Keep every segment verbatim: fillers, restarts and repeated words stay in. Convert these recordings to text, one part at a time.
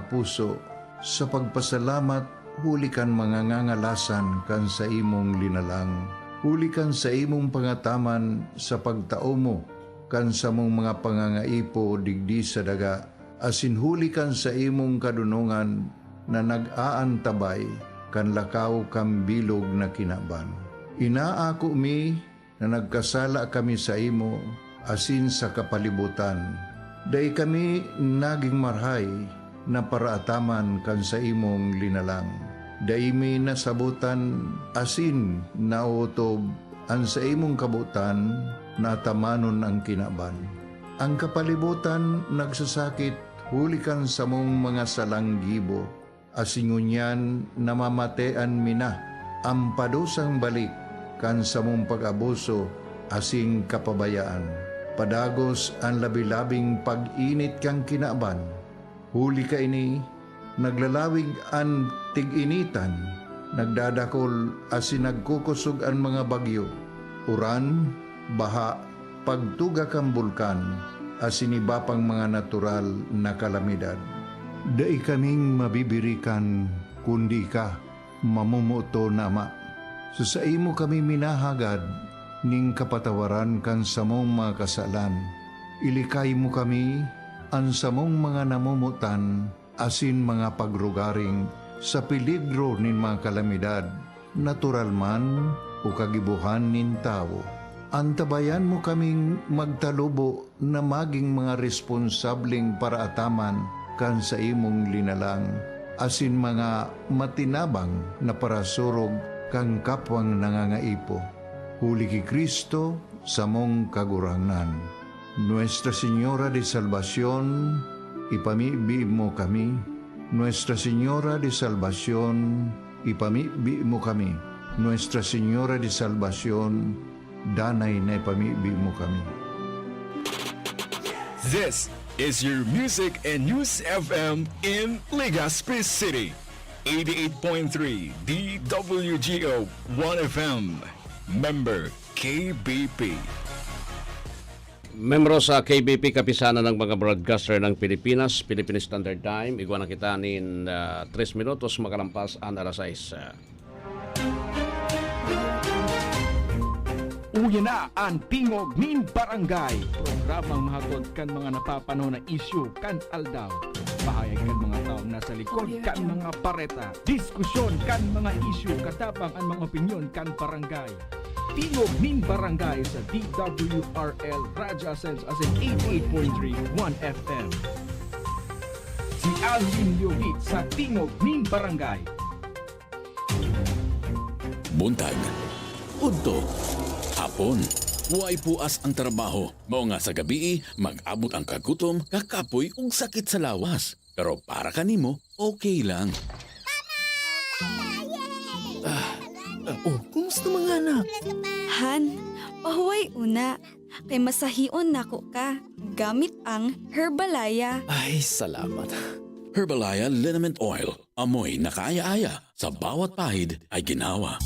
puso sa pagpasalamat huli kan mga ngangalasan kan saimong linalang, huli kan saimong pangataman sa pagtao mo kan samong mga pangangaipo digdi sa daga, asin huli kan saimong kadonongan na nag-aantabay kan lakaw kan bilog na kinaban. Inaako mi na nagkasala kami saimo asin sa kapalibutan. Dai kami nagin marahay na paraataman kan saimong linalang. Dai mi nasabotan asin naotob an saimong kabotan na atamanon an kinaban. An kapalibotan nagsasakit huli kan samong mga salang gibo, asin ngunyan namamatean mi na an padusang balik kan samong pag-abuso asin kapabayaan. Padagos an labi-labing pag-init kan kinaban. Huli kaini, naglalawig an tig-initan, nagdadakol asin nagkukosog an mga bagyo, uran, baha, pagtuga kan bulkan, asin iba pang mga natural na kalamidad. Dai kaming mabibirikan, kundi ika, mamomoton na Ama. Sa saimo kami minahagad nin kapatawaran kan samong mga kasalan. Ilikay mo kami, an samong mga namomotan, asin mga pagrugaring sa peligro nin mga kalamidad, natural man o kagibohan nin tawo. Antabayan mo kaming magtalubo na magin mga responsableng paraataman kan saimong linalang, asin mga matinabang na parasurog kan kapwang nangangaipo. Huli ki Cristo, samong Kagurangnan. Nuestra Señora de Salvacion, ipamibi mo kami. Nuestra Señora de Salvacion, ipamibi mo kami. Nuestra Señora de Salvacion, danay na ipamibi mo kami. This is your Music and News F M in Legazpi City. eighty-eight point three D W G O one F M. Member K B P. Membro sa K B P, Kapisanan ng mga Broadcaster ng Pilipinas, Philippine Standard Time. Igwa na kita nin ah, tres minutos makalampas an alas sais. Ah. Uya na an Tingog nin Barangay, programang mahatod kan mga napapanahon na isyu kan aldaw. Pahayag kan mga taong nasa likod kan mga bareta, diskusyon kan mga isyu, katabang an mga opinyon kan barangay. Tingog nin Barangay sa D W R L Radyo Asenso asin eighty-eight point three One F M. Si Alvin Leovit sa Tingog nin Barangay. Buntag, udto, hapon, way puas ang trabaho. Mao nga sa gabii, mag-abot ang kagutom, kakapoy ug sakit sa lawas. Pero para kanimo, okay lang. Ah, ah, oh, kumusta mga anak? Han, pahuway una, kay masahion nako ka gamit ang Herbalaya. Ay, salamat. Herbalaya Liniment Oil. Amoy na kaaya-aya, sa bawat pahid ay ginhawa.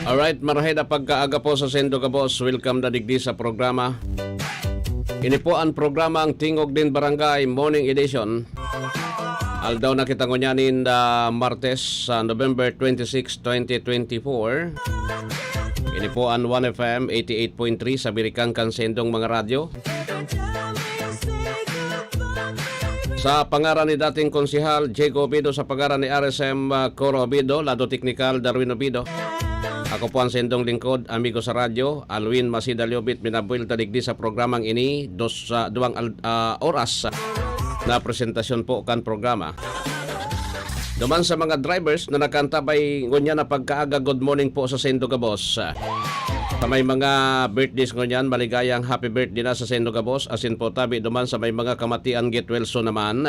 Alright, marahay na pagkaaga po sa saindo gabos. Welcome na digdi sa programa. Ini po ang programang Tingog nin Barangay Morning Edition. Aldaw na kita ngunyan in the Martes, sa November twenty-six, twenty twenty-four. Ini po ang One F M eighty-eight point three sa birikang kan saindong mga radyo. Sa pangaran ni dating konsehal Diego Obido, sa pangaran ni R S M, ah, Coro Obido, lado teknikal, Darwin Obido. Ako po ang saindong lingkod, amigo sa radyo, Alwin Masida Liobit, minabuelta digdi sa programang ini, dos, ah, duwang al-, ah, oras na presentasyon po kan programa. Duman sa mga drivers na nakaantabay ngunyan na pagkaaga, good morning po sa saindo gabos. Sa may mga birthdays ngunyan, maligayang happy birthday na sa saindo gabos. Asin po tabi duman sa may mga kamatian, get well soon naman.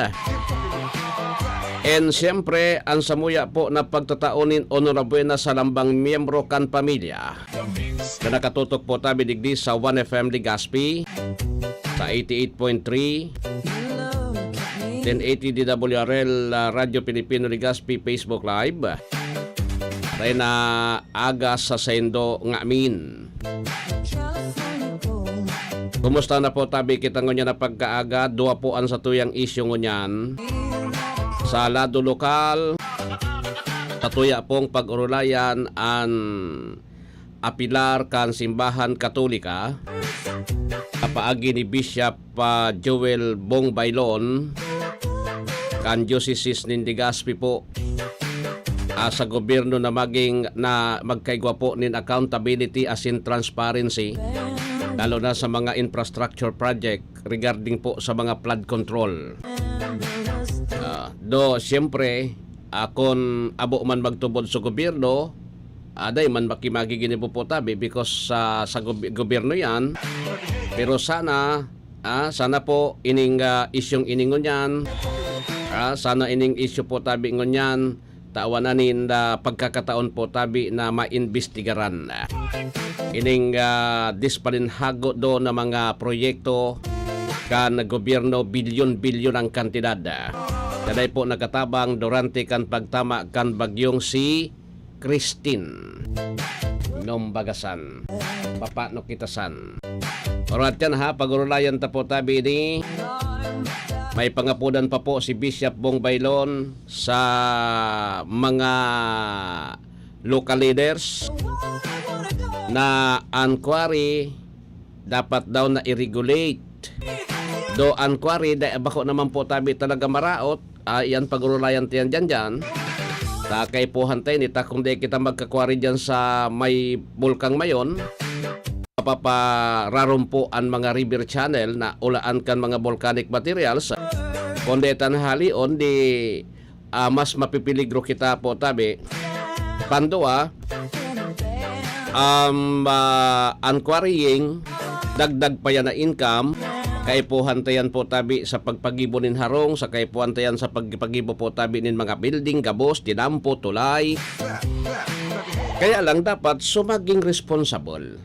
And siyempre, ang samuya po na pagtatao nin onorabwena sa lambang miyembro kan pamilya na nakatutok po tabi digdi sa One F M Legazpi, sa eighty-eight point three, ten eighty D W R L, ah, Radyo Pilipino Legazpi Facebook Live. Aray na aga sa saindo ngamin. Kumusta na po tabi kita ngunyan na pagkaaga? Dua po ang satuyang isyu ngunyan. Sa lado lokal, satuya pong pag-orolayan an apilar kan Simbahan Katolika, sa paagi ni Bishop, ah, Joel Bong Bailon, kan Diocese nin Legazpi po, ah, sa gobyerno na maging, na magkaigwa po nin accountability asin transparency, lalo na sa mga infrastructure project regarding po sa mga flood control. Ah, do, siyempre, ah, kun abo man magtubod sa gobyerno, ah, dai man makimagiginibo po tabi because sa, sa gob-, gobyerno yan. Pero sana, ah, sana po ining, ah, isyung ini ngunyan, ah, sana ining isyu po tabi ngunyan, tawan na nin, ah, pagkakataon po tabi na maimbestigaran. Ining, ah, dispalinhago do na mga proyekto kan gobyerno, bilyon-bilyon ang kantidad. Kaday po nagkatabang durante kan pagtama kan bagyong si Christine. Nombagasan. Papano kita san? Orat yan ha, pag-urulayan ta po tabi ini. May pangapudan pa po si Bishop Bong Bailon sa mga local leaders na an quarry dapat daw na i-regulate. Do an quarry, da, bako naman po tabi talaga maraot, ah, yan pag-urulayan ta yan dyan, dyan. Ta kaipuhan ta ini, ta kung di kita magka-quarry dyan sa may Bulkang Mayon, mapapararom po an mga river channel na ulaan kan mga volcanic materials. Kundi tanhalion, di ah, mas mapipiligro kita po tabi. Pandua, um, ah, an quarrying, dagdag pa yan na income. Kaipuhan ta yan po tabi sa pagpagibo nin harong, sa kaipuhan ta yan sa pagpagibo po tabi nin mga building, gabos, tinampo, tulay. Kaya lang dapat so maging responsible.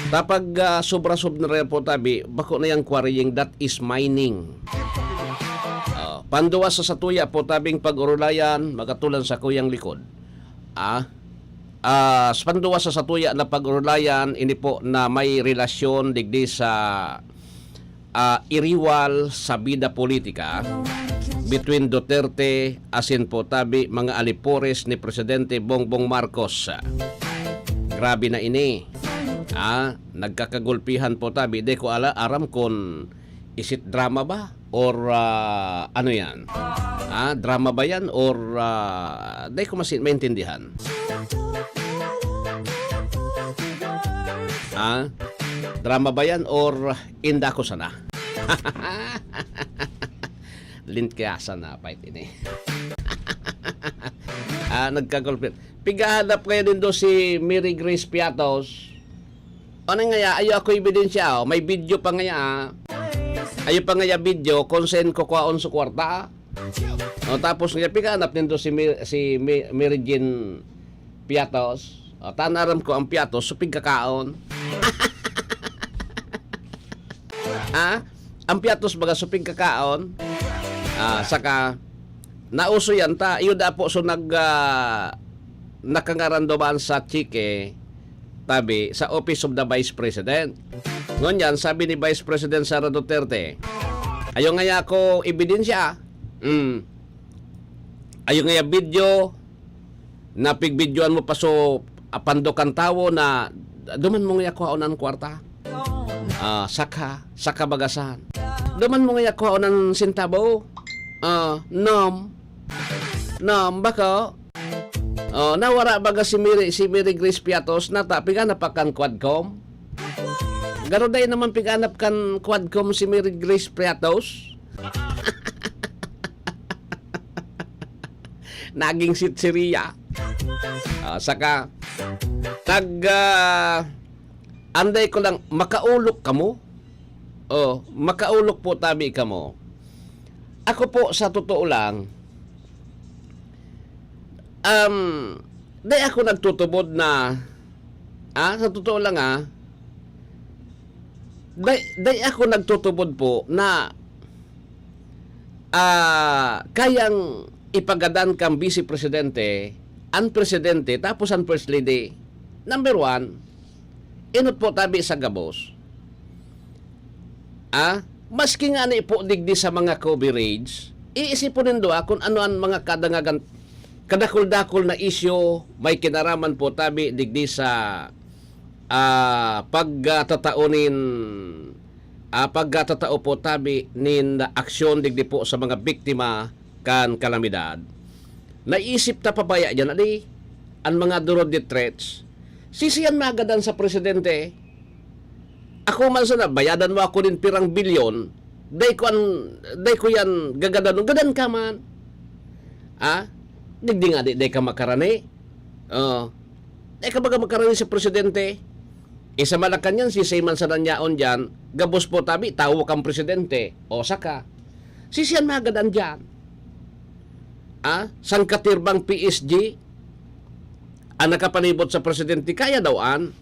Tapag, ah, sobra-sobra na rin po tabi, bako na yang quarrying, that is mining. Oh, pandua sa satuya po tabing pag-urulayan, magatulan sa kuyang likod. Ah, ah, s-, pandua sa satuya na pag-urulayan, ini po na may relasyon digdi sa, ah, iriwal sa bida politika between Duterte asin po tabi mga alipores ni Presidente Bongbong Marcos. Grabe na ini. Ah, nagkakagulpihan po tabi. Di ko ala, aram kun is it drama ba? Or, ah, ano yan? Ah, drama ba yan? Or, ah, di ko masi-, maintindihan. Ah, drama ba yan? Or inda ko sana? Lint kaya sana, pait ini. Ah, nagkagulpihan. Pigahanap kaya nindo si Mary Grace Piatos? Ano nga ya? Ayo ako ebidensya, oh. May video pa nga ya, ah. Ayo pa nga ya video kung saan kukuhaon sa kwarta, ah. O, tapos nga, piganap nindo si Mi-, si Mi-, Mary Jane Piatos. O, tanaram ko ang piatos, supig kakaon. Ha? Ang piatos, baga supig kakaon. Ah, saka, nauso yan ta. Iyo da po, so nag, ah, nakangaran duman sa chike, sabi sa Office of the Vice President. Ngunyan, sabi ni Vice President Sara Duterte, "Ayaw ngaya ako ebidensya. Mm. Ayaw ngaya video na pigbidyoan mo pa so apando kan tawo na duman mo ngaya kuhaon an kwarta. Ah, saka, saka bagasan. Duman mo ngaya kuhaon an sentabo. Ah, nom. Nom, bako." Oh, nawara baga si Mary, si Mary Grace Piatos, nata, piganap pa kan Quadcom? Garo dai naman piganap kan Quadcom si Mary Grace Piatos? Naging sitsiriya. Ah, saka, tag, ah, anday ko lang, makaulok kamo? Oh, makaulok po tabi kamo. Ako po, sa totoo lang, um, dai ako nagtutubod na, ah, sa totoo lang, ah, dai, dai ako nagtutubod po na, ah, kayang ipagadan kang Vice Presidente, ang Presidente, tapos ang First Lady. Number one, inot po tabi sa gabos. Ah, maski nga ni po digdi sa mga coverage, iisipon nindo, ah, kung ano ang mga kadangagan, kadakul-dakul na isyu may kinaraman po tabi digdi sa, ah, pagtatao nin, ah, pagtatao po tabi nin aksyon digdi po sa mga biktima kan kalamidad. Naisip ta pa baya diyan, adi, an mga durod ni threats? Sisiyan magadan sa presidente? Ako man sana, bayadan mo ako nin pirang bilyon, dai ko an, dai ko yan gagadanon. Gadan ka man. Ah? Digdi nga, di, dai ka makarani. Oh. Dai ka baga makarani sa presidente. Isa Malacañang, sisay man sana an yaon diyan, gabos po tabi, tawo kang presidente. O saka, sisiyan magadan diyan? Ah? Sangkatirbang P S G? An nakapanibot sa presidente, kaya daw an.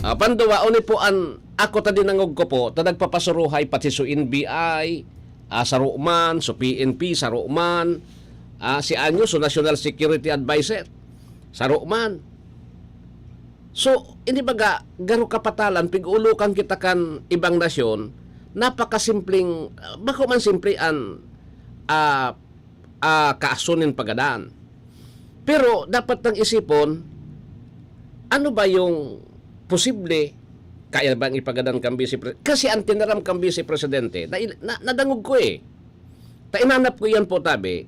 Ah, panduwa, oni po an ako ta dinangog ko po, ta nagpapasuruhay pati so N B I, ah, saro man, so P N P, saro man, ah, si Anyo, so National Security Advisor, saro man. So, ini baga, garo kapatalan, pig-ulokan kita kan ibang nasyon, napakasimpleng, ah, bako man simple an, ah, ah, kaaso nin pagadan. Pero dapat nang isipon, ano ba yung posible? Kaya bang ipagadan kang Vice Pre-, kasi ang tinaram kang Vice Presidente, na, na, nadangog ko eh. Ta inanap ko yan po, tabi.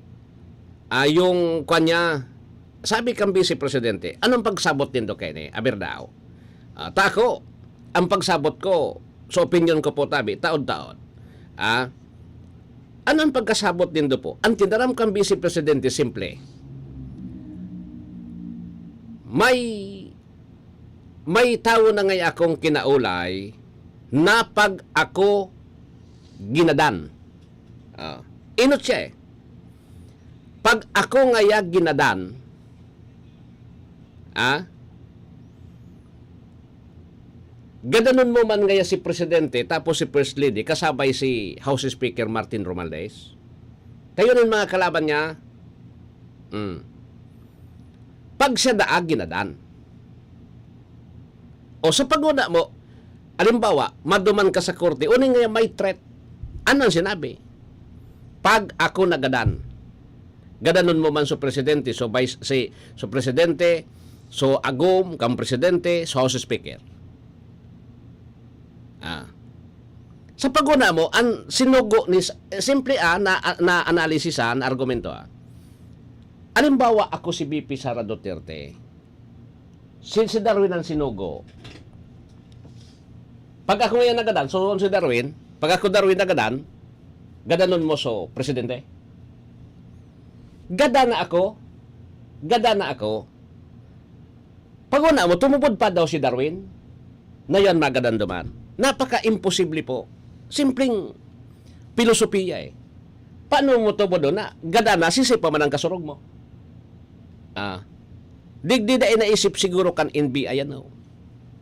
Ah, yung kanya, sabi kang Vice Presidente, "Anong pagsabot nindo kaini? Aber daw." Ah, ta ako, ang pagsabot ko, sa opinyon ko po, tabi, taod-taod. Ah, ano ang pagkasabot nindo po? Ang tinaram kang Vice Presidente, simple. May, may tawo na ngay akong kinaulay na pag ako ginadan. Ah, inot siya eh. Pag ako ngaya ginadan, ah, gadanon mo man ngaya si Presidente, tapos si First Lady, kasabay si House Speaker Martin Romualdez. Kayo nin mga kalaban niya, mm. Pag siya daa ginadan. O sa paguna mo, alimbawa, maduman ka sa korte, uning nga may threat. Ano ang sinabi? "Pag ako nagadan, gadanon mo man so presidente, so vice, si, so presidente, so agom, kang presidente, so House Speaker." Ah. Sa paguna mo, ang sinugo ni, simple ah, na, na analysis ah, na argumento ah. Alimbawa, ako si V P Sara Duterte. Si, si Darwin ang sinugo. Pag ako ngayon nagadan, so si Darwin, pag ako Darwin nagadan, gadanon mo so presidente. Gada na ako. Gada na ako. Paguna mo, tumubod pa daw si Darwin na yan magadan duman. Napaka-imposible po. Simpleng pilosopiya eh. Paano mo tubodon na gada na, sisay pa man ang kasurog mo? Ah. Digdi dai naisip siguro kan N B I ano.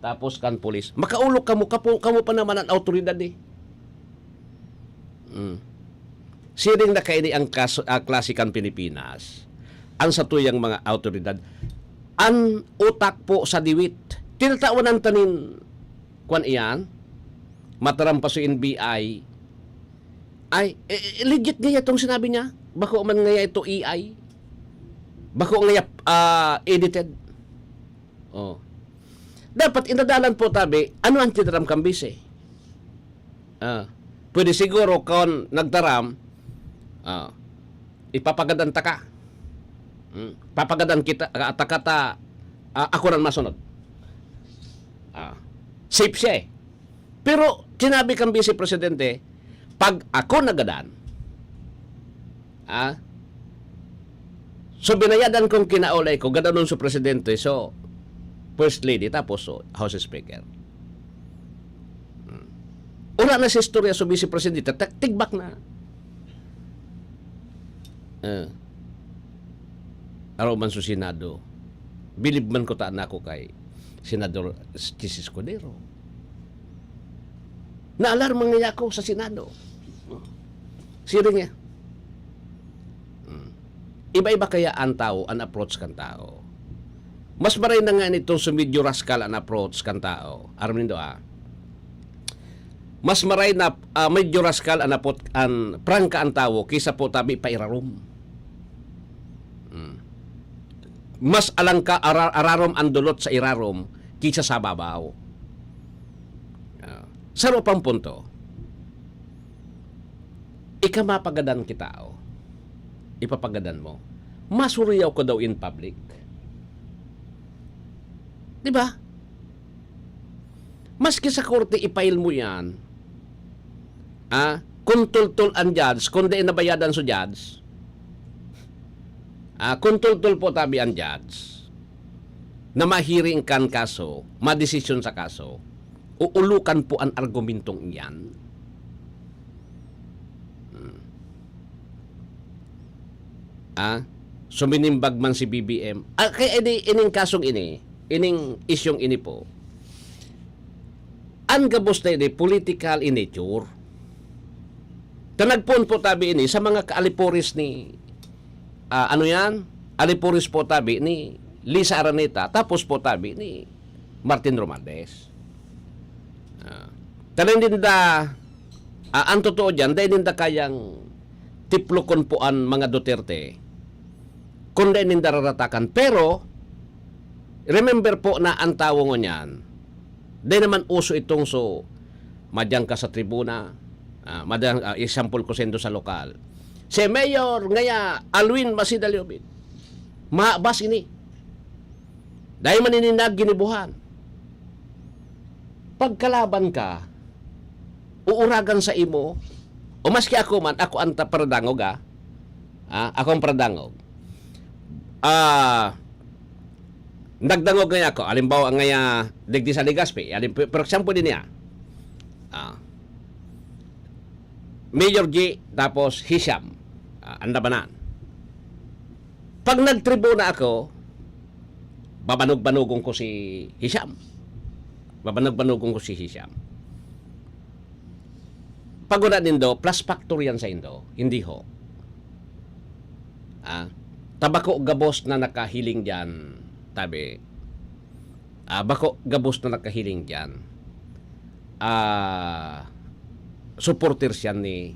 Tapos kan pulis. Makaulok kamo, kapo, kamo pa naman ang awtoridad eh. Mm. Siring na kaini ang kas-, ah, klase kan Pilipinas. Ang satuyang mga awtoridad, ang utak po sa diwit. Tinatawanan ta nin, kwan iyan, mataram pa so N B I. Ay, eh, eh, legit ngaya itong sinabi niya. Bako man ngaya ito A I. Bako ngaya, ah, edited. Oh. Dapat inadalan po tabi, ano ang tinaram kan bise? Ah, pwede siguro kon nagtaram, ah, ipapagadan ta ka. Hmm, papagadan kita, ah, ta ka ta, ah, ako nang masunod. Ah, safe siya eh. Pero sinabi kan Vice Presidente, "Pag ako nagadan, ah, so binayadan kong kinaulay ko, gadanon so Presidente, so First Lady, tapos so House Speaker." Hmm. Wala na sa istorya so Vice Presidente, ta-, tigbak na. Eh, aroman so Senado, bilib man ko ta na ako kay Senador Chiz Escudero. Naalarma ngaya ako sa Senado. Siring niya. Hmm. Iba-iba kaya an tawo, an approach kan tawo. Mas maray na nga nitong so medyo raskal an approach kan tawo. Aram nindo, ah. Mas maray na, ah, medyo raskal an apot-, an prangka an tawo kaysa po tabi pa irarom. Hmm. Mas alangka ara-, ararom an dolot sa irarom kaysa sa babaw. Ah, saro pang punto. Ika mapagadan kita, oh. Ipapagadan mo. Masuriyaw ka daw in public. Di ba? Maski sa korte, i-file mo yan. Ah, kung tultol ang judge, kung di nabayadan sa judge, ah, kung tultol po tabi ang judge, na mahiring kan kaso, madesisyon sa kaso, uulukan po ang argumentong iyan. Hmm. Ah, suminimbag man si B B M. Ah, kaya ini, ining kasong ini, ining isyong ini po, ang gabos na ini, political in nature. Ta nagpoon po tabi ini sa mga kaaliporis ni, ah, ano yan? Aliporis po tabi ni Lisa Araneta, tapos po tabi ni Martin Romualdez. Ah, ta dai ninda, ah, ang totoo diyan, dai ninda kayang tiplokon po an mga Duterte. Kung dai ninda raratakan. Pero, remember po na ang tawo ngunyan, dai naman uso itong so, madyan ka sa tribuna, ah, madyan, ah, example ko sendo sa lokal. Si Mayor ngaya, Alwin Masida Leobin. Mahabas ini. Dai man ini nagginibuhan. Pagkalaban ka, uuragan sa imo, o maski ako man, ako ang ta-, paradangog, ah. Ah, ako ang paradangog. Ah, nagdangog ngaya ako. Halimbawa, ngaya, digdi sa Legazpi. Halim-, for example, din niya. Ah, Mayor G, tapos Hisham. Ah, ang labanan. Pag nagtribuna ako, babanog-banogon ko si Hisham. Babanog-banogon ko si Hisham. Pag wala nindo, plus factor yan sa indo. Hindi ho. Ah, ta bako gabos na nakahiling diyan, tabi. Ah, bako gabos na nakahiling diyan. Ah, supporters yan ni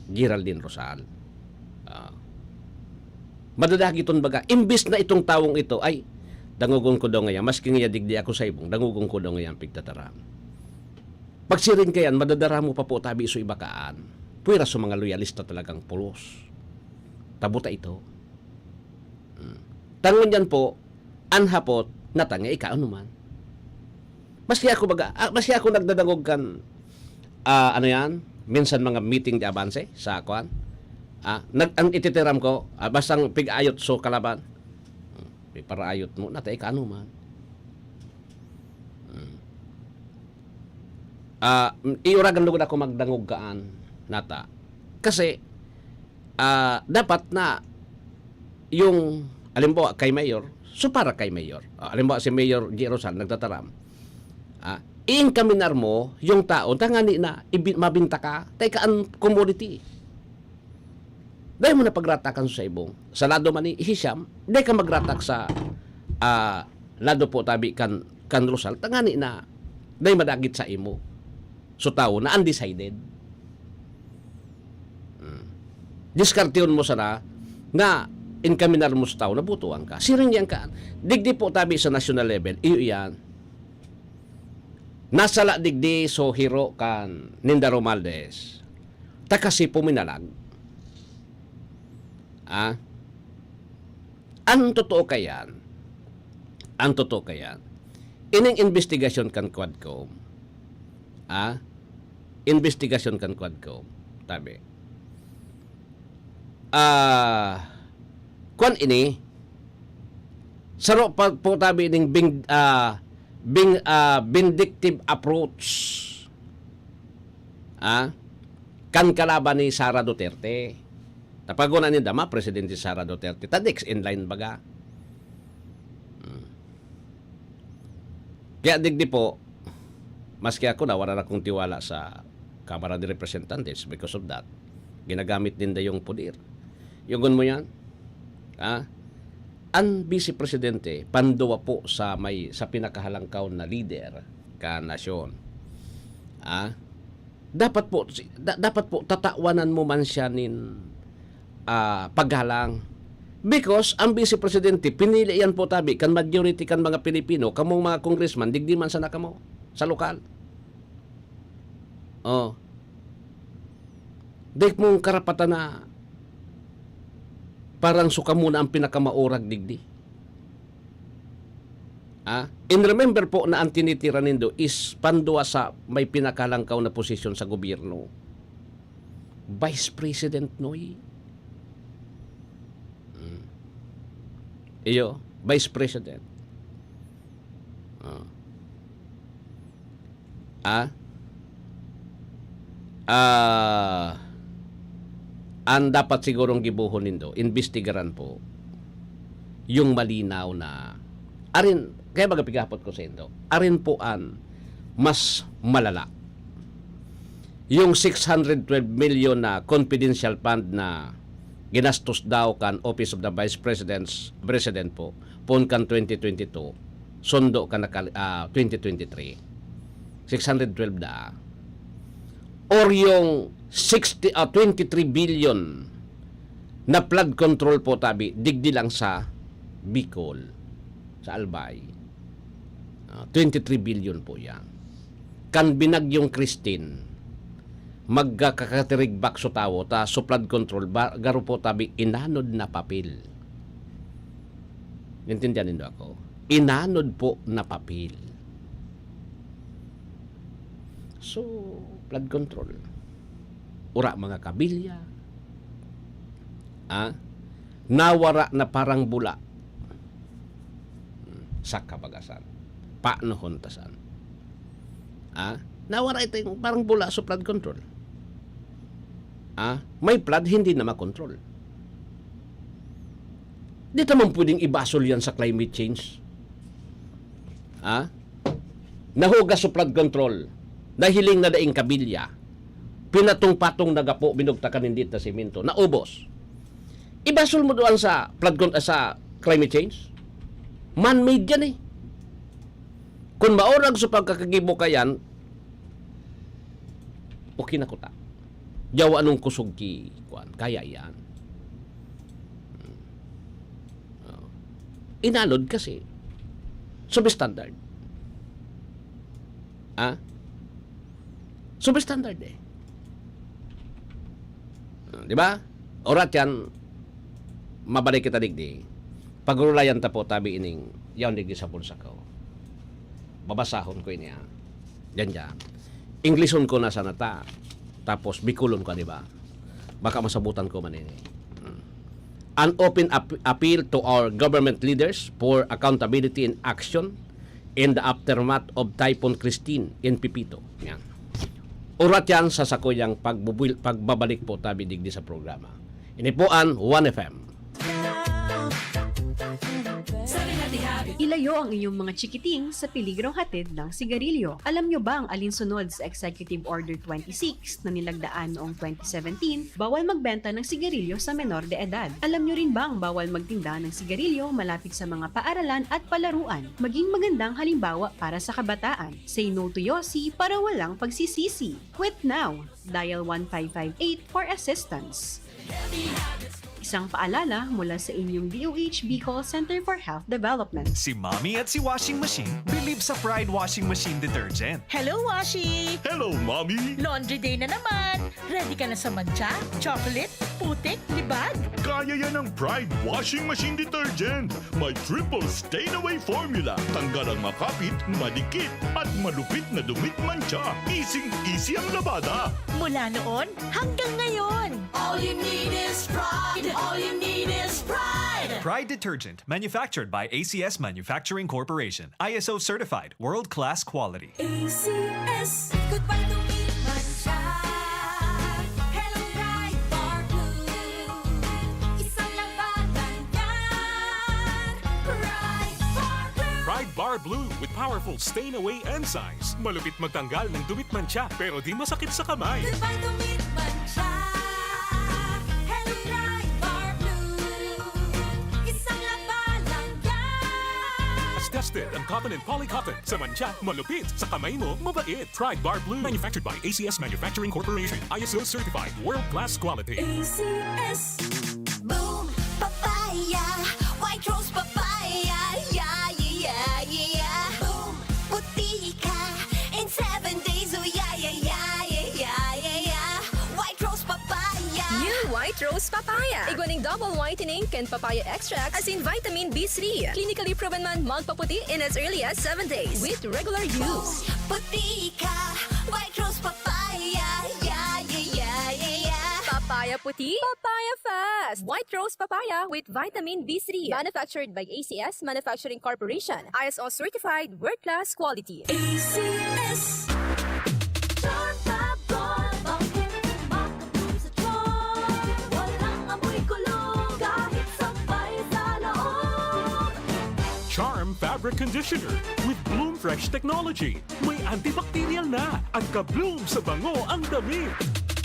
Geraldine Rosal. Ah, madadagiton baga. Imbis na itong tawong ito, ay, dangogon ko daw ngayon. Maski nga digdi ako sa ibong, dangogon ko daw ngayon pigtataram. Pagsiring kayan, madadara mo pa po tabi so iba kaan. Pwera sa mga loyalista talagang pulos. Tabuta ito. Hmm. Tangon yan po, an hapot, natanga ikaw naman. Maski ako baga, ah, maski ako nagdadangog kan, ah, ano yan, minsan mga meeting di abanse sa kwan. Ah, nag, ang ititiram ko, ah, bastang pig-ayot so kalaban. Hmm, may paraayot mo, nata ikaw naman. Hmm. Ah, iuragan lugod ako magdangog kaan nata. Kasi, ah, dapat na yung, halimbawa, kay Mayor, so para kay Mayor. Ah, halimbawa, si Mayor G. Rosal nagtataram. Ah, iinkaminar mo yung tao, tangani na, ibi-, mabinta ka, teka ang commodity. Dai mo na pagratakan sa ibong. Sa lado man ni Hisham, dai ka magratak sa, ah, lado po tabi kan kan Rosal, tangani na dai madagit sa imo. So, tawo na undecided. Mm. Diskardehon mo sana na enkaminar mo sa tawo na botohan ka. Siring yan ka. Digdi po tabi sa national level, iyo iyan. Nasala digdi so hero kan Ninda Romualdez. Takasi puminalag. Ah? Ang totoo kayan, ang totoo kayan, ining investigasyon kan Quadcom, ah, investigasyon kan Quadcom, tabi. Ah, kwan ini, saro pa po tabi ning bing-, ah, bing-, ah, vindictive approach, ah, kan kalaban ni Sara Duterte. Tapagon na ninda, ma, Presidente Sara Duterte, ta next in line baga. Hmm. Kaya digdi po, maski ako, nawalan akong tiwala sa Kamara de Representantes because of that. Ginagamit ninda yung poder. Yugon mo yan? Ha? Ang Vice Presidente, panduwa po sa may, sa pinakahalangkaw na lider ka nasyon. Ha? Dapat po, si-, da-, dapat po, tatawanan mo man siya nin, ah, paggalang. Because ang Vice Presidente, pinili yan po tabi, kan majority kan mga Pilipino, kamong mga congressman, digdi man sana kamo, sa lokal. Oh. Dai mong karapatan na parang so kamo na ang pinakamaurag digdi. Ah? And remember po na ang tinitira nindo is pandua sa may pinakalangkaw na posisyon sa gobyerno. Vice President, Noy. Hmm. Iyo, Vice President. Ah. Ah? Ah, ang dapat sigurong gibohon nindo, imbestigaran po yung malinaw na, arin, kaya baga pigahapot ko sa indo, arin po an mas malala. Yung six hundred twelve million na confidential fund na ginastos daw kan Office of the Vice President's, President po, poon kan twenty twenty-two, sundo kan nakal-, ah, twenty twenty-three. Six hundred twelve na. Or yung sixty, ah, twenty-three billion na flood control po tabi, digdi lang sa Bicol, sa Albay. Ah, twenty-three billion po yan. Kan binagyong Christine, magkakatirigbak so tawo, ta so flood control, ba, garo po tabi inanod na papel. Naintindihan nindo ako? Inanod po na papel. So, flood control. Ura mga kabilya. Ah? Nawara na parang bula. Hmm, sa kabagasan. Paano hontasan? Ah? Nawara ito yung parang bula sa flood control. Ah? May flood, hindi na makontrol. Di ta man pwedeng ibasol yan sa climate change. Ah? Nahugas sa flood control. Nahiling na daing kabilya. Pinatong-patong na gapo, binugtakan hindi na semento. Naubos. Ibasol mo doon sa flood con-, sa climate change? Man-made yan eh. Kung maurag sa pagkakagibo ka yan, okay na kuta. Yawa anong kusog ki, kuwan, kaya yan. Hmm. Oh. Inalod kasi. Substandard. Ha? Substandard eh. Ah, di ba? Orat yan, mabalik kita digdi. Pagurulayan ta po, tabi ining, yaon digdi sa bulsa ko. Babasahon ko ini, ah. Yan, yan. Englishon ko na sana ta. Tapos, Bicolon ko, di ba? Baka masabutan ko man ini. Hmm. An open ap-, appeal to our government leaders for accountability and action in the aftermath of Typhoon Christine in Pepito. Yan. Urat yan sa sakuyang pagbubuil-, pagbabalik po tabi digdi sa programa. Ini po an One F M. Sabi natin happy Ilayo ang inyong mga chikiting sa peligrong hatid ng sigarilyo. Alam nyo bang alinsunod sa Executive Order twenty-six na nilagdaan noong twenty seventeen, bawal magbenta ng sigarilyo sa menor de edad? Alam nyo rin bang bawal magtinda ng sigarilyo malapit sa mga paaralan at palaruan? Maging magandang halimbawa para sa kabataan. Say no to Yossi para walang pagsisisi. Quit now! Dial one five five eight for assistance. Isang paalala mula sa inyong D O H Bicol Center for Health Development. Si Mommy at si Washing Machine believe sa Pride Washing Machine Detergent. Hello, Washi! Hello, Mommy! Laundry day na naman! Ready ka na sa mantsa, chocolate, putik, libag? Kaya yan ng Pride Washing Machine Detergent. May triple stain away formula. Tanggal ang makapit, madikit, at malupit na dumit mantsa. Easy-easy ang labada. Mula noon hanggang ngayon. All you need is pride. All you need is pride. Pride Detergent, manufactured by A C S Manufacturing Corporation. I S O certified, world-class quality. A C S. Goodbye to me, mantsa. Hello, Pride Bar Blue. Isang labanan yan. Pride Bar Blue. Pride Bar Blue with powerful stain away enzymes. Malupit magtanggal ng dumit mantsa pero di masakit sa kamay. Goodbye to me, mantsa. Hello, Pride Bar Blue. Isang labanan yan. Tested ang cotton and polycotton. Sa mantsa, malupit. Sa kamay mo, mabait. Pride Bar Blue. Manufactured by A C S Manufacturing Corporation. I S O certified. World class quality. A C S. Boom! Papaya! White rose papaya! Yeah, yeah, yeah, yeah! Boom! Puti ka in seven days! Oh, yeah, yeah, yeah, yeah, yeah, yeah, yeah! White rose papaya! New White Rose Papaya. Igwa ning double whitening kan papaya extract asin vitamin B three. Clinically proven man magpaputi in as early as seven days with regular use. Puti ka! White rose papaya! Yeah, yeah, yeah, yeah, yeah! Papaya puti, papaya fast. White Rose Papaya with vitamin B three. Manufactured by A C S Manufacturing Corporation. I S O certified, world class quality. A C S. Charm Fab Gold, bangkong makabloom sa charm. Walang amoy kulog, kahit sampay sa loob. Charm Fabric Conditioner with Bloom Fresh Technology. May antibacterial na at ka-bloom sa bango ang damit.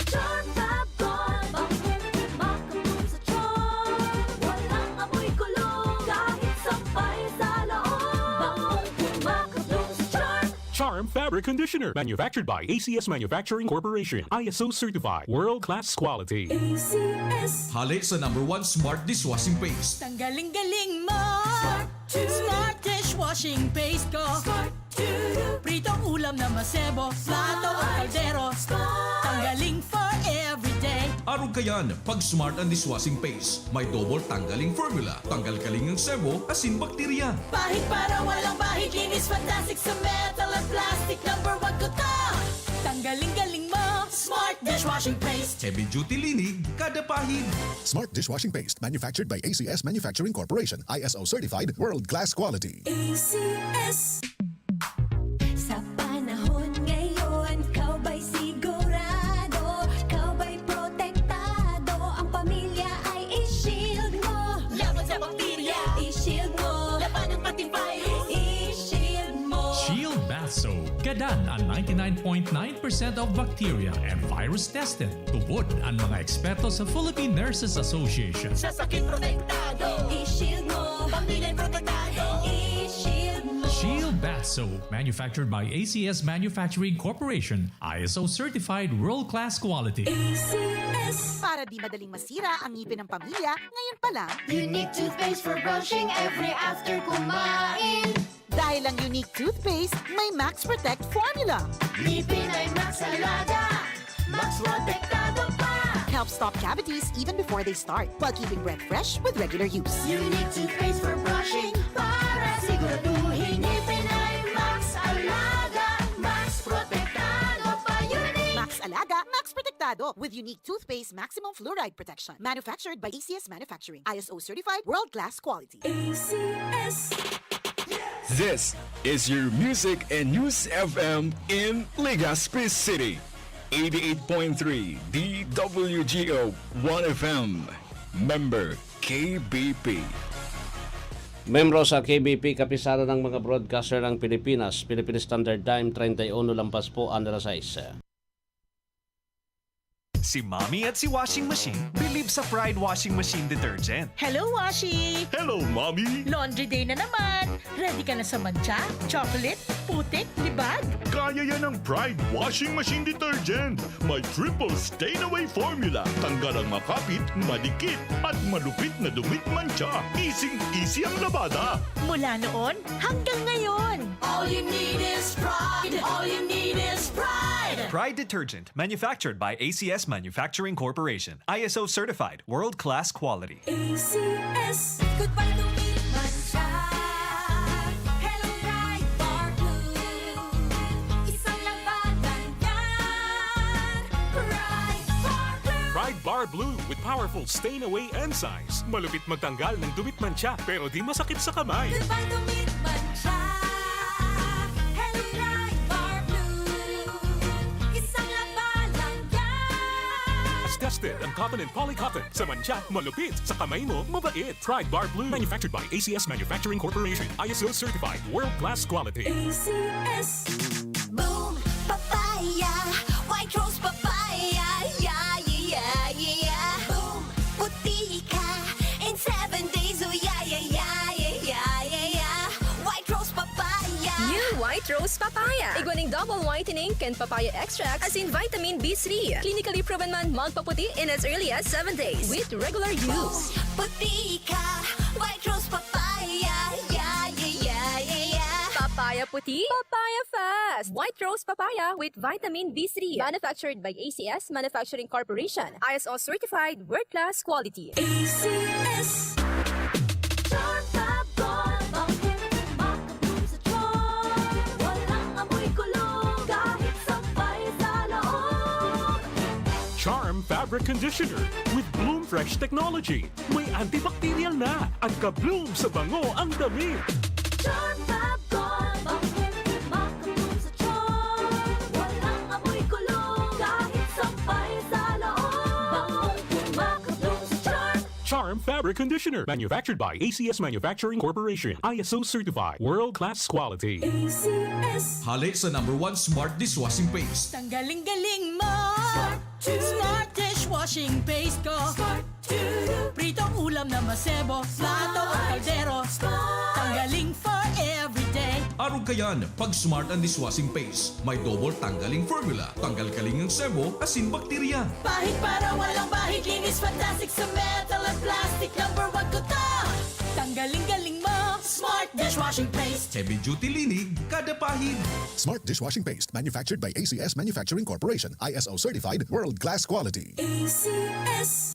Charm Fab Gold, bangkong makabloom sa charm. Walang amoy kulog, kahit sampay sa loob. Bangkong makabloom sa charm. Charm Fabric Conditioner. Manufactured by A C S Manufacturing Corporation. I S O certified. World class quality. A C S. Hale sa number one smart dishwashing paste. Tanggaling-galing mo. Smart. Smart dishwashing paste ko. Smart. Pritong ulam na masebo. Plato o kaldero. Tanggaling for everyday. Arog kayan, pag smart ang dishwashing paste. May double tanggaling formula. Tanggal kaling ang sebo, asin bakterya. Pahid para walang bahid. Linis fantastic sa metal at plastic. Number one ko to. Tanggaling-galing mo. Smart dishwashing paste. Heavy duty linig, kada pahid. Smart dishwashing paste manufactured by A C S Manufacturing Corporation, I S O certified, world class quality. A C S. Sa panahon ngayon, ikaw ba'y sigurado? Ikaw ba'y protektado? Ang pamilya ay i-shield mo. Laban sa bakterya, i-shield mo. Labanan pati virus, i-shield mo. Shield Bath Soap. Gadan an ninety-nine point nine percent of bacteria and virus tested. Tubod an mga eksperto sa Philippine Nurses Association. Sa sakit protektado, i-shield mo. Pamilya protektado, i-shield mo. Shield Bath Soap, manufactured by A C S Manufacturing Corporation, I S O certified world-class quality. A C S. Para di madaling masira ang ngipin ng pamilya, ngayon pa lang, Unique toothpaste for brushing every after kumain. Dahil ang Unique Toothpaste may Max Protect Formula. Ngipin ay Max Alaga, Max Protektado pa. Helps stop cavities even before they start, while keeping breath fresh with regular use. Unique toothpaste for brushing para siguraduhin ngipin ay Max Alaga, Max Protektado pa. Unique. Max Alaga, Max Protektado with Unique Toothpaste Maximum Fluoride Protection. Manufactured by A C S Manufacturing. I S O certified, world-class quality. A C S. This is your Music and News F M in Legazpi City. eighty-eight point three D W G O one F M. Member K B P. Membro sa K B P, Kapisanan ng mga Broadcaster ng Pilipinas, Philippine Standard Time, treinta y uno lampas po an alas sais. Si Mommy at si Washing Machine believe sa Pride Washing Machine Detergent. Hello, Washi! Hello, Mommy! Laundry day na naman! Ready ka na sa mantsa, chocolate, putik, libag? Kaya yan ang Pride Washing Machine Detergent. May triple stain away formula. Tanggal ang makapit, madikit, at malupit na dumit mantsa. Easy-easy ang labada. Mula noon hanggang ngayon! All you need is pride. All you need is pride. Pride Detergent, manufactured by A C S Manufacturing Corporation. I S O certified, world-class quality. A C S. Goodbye to me, mantsa. Hello, Pride Bar Blue. Isang labanan yan. Pride Bar Blue. Pride Bar Blue with powerful stain away enzymes. Malupit magtanggal ng dumit mantsa pero di masakit sa kamay. Goodbye to me, mantsa. Hello, Pride Bar Blue. Isang labanan yan. Mas tested ang cotton and polycotton. Sa mantsa, malupit. Sa kamay mo, mabait. Pride Bar Blue. Manufactured by A C S Manufacturing Corporation. I S O certified. World class quality. A C S. Boom Papaya, White Rose Papaya, yeah, yeah, yeah, yeah. Boom, puti ka in seven days, oh yeah, yeah, yeah, yeah, yeah, yeah, yeah. White Rose Papaya. New White Rose Papaya. Igwa ning double whitening kan papaya extract asin vitamin B three. Clinically proven man magpaputi in as early as seven days with regular use. Puti ka, White Rose Papaya, yeah, yeah, yeah, yeah, yeah. Papaya puti, papaya fast. White Rose Papaya with vitamin B three. Manufactured by A C S Manufacturing Corporation. I S O certified, world-class quality. A C S. Charm Fab Gold, bangkeng makabloom sa charm. Walang amoy kulog, kahit sampay sa loob. Charm Fabric Conditioner with Bloom Fresh Technology. May antibacterial na at ka-bloom sa bango ang damit. Charm Fab Gold, bangkeng makabloom sa charm. Walang amoy kulog, kahit sampay sa loob. Bangkeng makabloom sa charm. Charm Fabric Conditioner. Manufactured by A C S Manufacturing Corporation. I S O certified. World class quality. A C S. Hale sa number one smart dishwashing paste. Tanggaling-galing mo! Smart dishwashing paste ko. Pritong ulam na masebo, plato o kaldero. Tanggaling for everyday. Arog kayan, pag smart ang dishwashing paste. May double tanggaling formula. Tanggal kaling ang sebo, asin bakterya. Pahid para walang bahid, linis fantastic sa metal at plastic. Number one ko to! Tanggaling-galing mo! Smart dishwashing paste! Heavy duty linig, kada pahid. Smart dishwashing paste, manufactured by A C S Manufacturing Corporation, I S O certified, world class quality. A C S.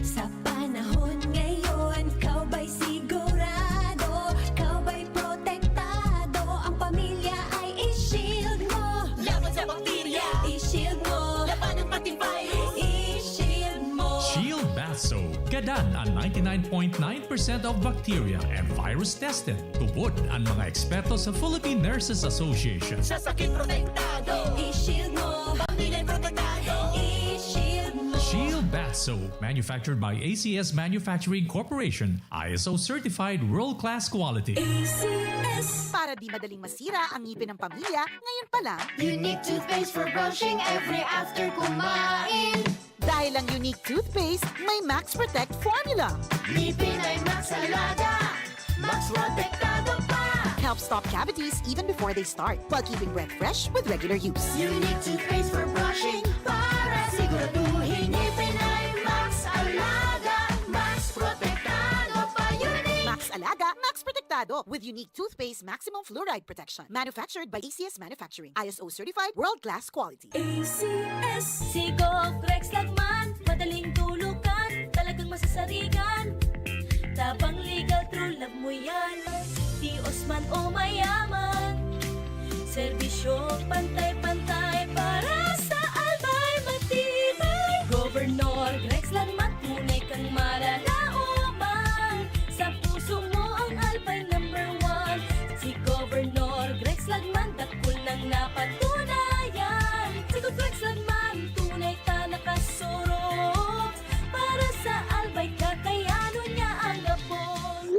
Sa panahon ngayon, ikaw ba'y sigurado? Ikaw ba'y protektado? Ang pamilya ay i-shield mo. Laban sa bakterya, i-shield mo. Labanan pati virus, i-shield mo. Shield Bath Soap. Gadan ang ninety-nine point nine percent of bacteria and virus tested. Tubod ang mga eksperto sa Philippine Nurses Association. Sa sakit protektado, i-shield mo. Pamilya protektado, i-shield mo. Shield Bath Soap, manufactured by A C S Manufacturing Corporation, I S O certified world-class quality. A C S. Para di madaling masira ang ngipin ng pamilya, ngayon pa lang. Unique toothpaste for brushing every after kumain. Dahil ang Unique Toothpaste may Max Protect Formula. Ngipin ay Max Alaga. Max Protektado pa. Helps stop cavities even before they start, while keeping breath fresh with regular use. Unique toothpaste for brushing para siguraduhin ngipin ay Max Alaga. Max Protektado pa. Unique. Max Alaga, Max Protektado with Unique Toothpaste Maximum Fluoride Protection. Manufactured by A C S Manufacturing. I S O certified, world class quality. A C S. Sigog Rex Lagman, madaling tulukan, talagang masasarigan. Tabang, legal, true love mo yan. Tios man o mayaman, serbisyo pantay-pantay para sa albay matibay. Governor Rex Lagman, tunay kang maranaoman. Sa puso mo ang albay number one. Si Governor Rex Lagman, dakul nang napatunayan. Si Governor Rex Lagman, tunay ka nakasurog. Para sa albay, kakayanon niya ang apod.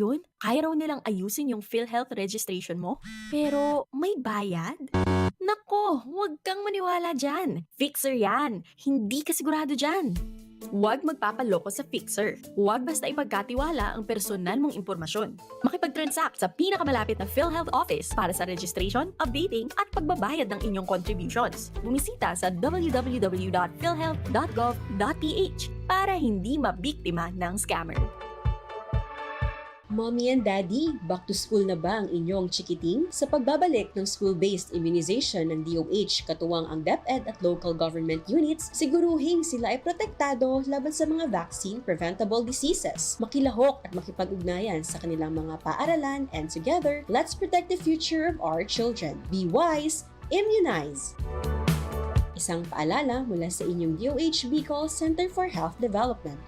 yun, kaya raw nilang ayusin yung PhilHealth registration mo, pero may bayad? Nako, huwag kang maniwala dyan. Fixer yan. Hindi ka sigurado dyan. Huwag magpapaloko sa Fixer. Huwag basta ipagkatiwala ang personal mong impormasyon. Makipag-transact sa pinakamalapit na PhilHealth office para sa registration, updating, at pagbabayad ng inyong contributions. Bumisita sa w w w dot philhealth dot gov dot p h para hindi mabiktima ng scammer. Mommy and Daddy, back to school na ba ang inyong chikiting? Sa pagbabalik ng school-based immunization ng D O H, katuwang ang DepEd at local government units, siguruhing sila ay protektado laban sa mga vaccine-preventable diseases. Makilahok at makipag-ugnayan sa kanilang mga paaralan, and together, let's protect the future of our children. Be wise, immunize! Isang paalala mula sa inyong D O H Bicol Center for Health Development.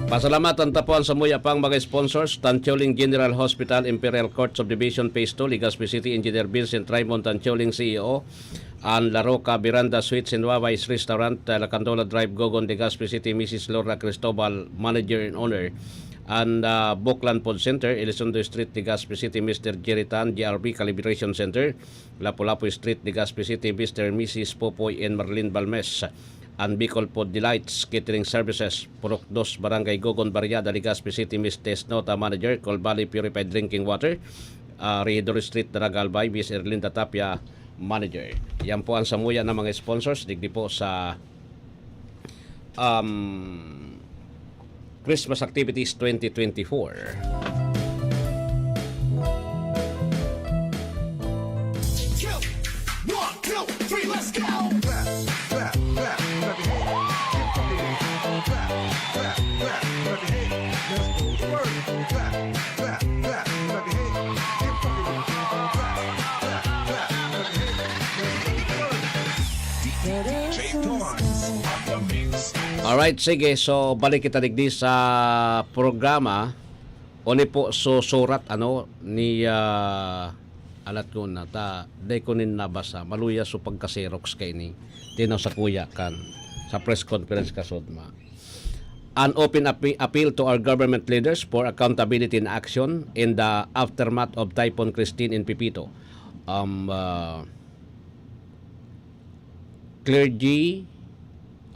Pasalamatan ta po an samuya pang mga sponsors, Tancholing General Hospital, Imperial Court Subdivision, Phase two, Legazpi City, Engineer Vincent Raymond Tancholing, C E O, an La Roca Veranda Suites and Wawais Restaurant, uh, Lacandola Drive, Gogon, Legazpi City, Missus Lorna Cristobal, Manager in Owner, and uh, Buklan Food Center, Elizondo Street, Legazpi City, Mister Jerry Tan, G R B Calibration Center, Lapu-Lapu Street, Legazpi City, Mister and Missus Popoy and Marlene Balmes, and Bicol Food Delights Catering Services, Purok Dos, Barangay Gogon, Barriada, Legazpi City, Mister Snota, Manager, Col Valley Purified Drinking Water, uh, Regidor Street, Daraga, Albay, Miss Erlinda Tapia, Manager. Yan po ang samuya ng mga sponsors digdi po sa, um, Christmas Activities twenty twenty-four. One, two, three, let's go! Clap, clap, clap, clap your hands. Keep rocking. Clap, clap, clap, clap your hands. Let's go to work. Clap, clap, clap, clap your hands. Keep rocking. Clap, clap, clap, clap your hands. Let's go to work. D J Torrance on the mix. Alright, sige. So, balik kita digdi sa programa. Oni po, so, surat, ano, ni, ah, alat ko na, ta, dai ko nin nabasa. Maluya so pagka-Xerox kaini. Tinaw sa kuya kan, sa press conference kasudma. An open appe-, appeal to our government leaders for accountability and action in the aftermath of Typhoon Christine in Pipito. Um, uh, clergy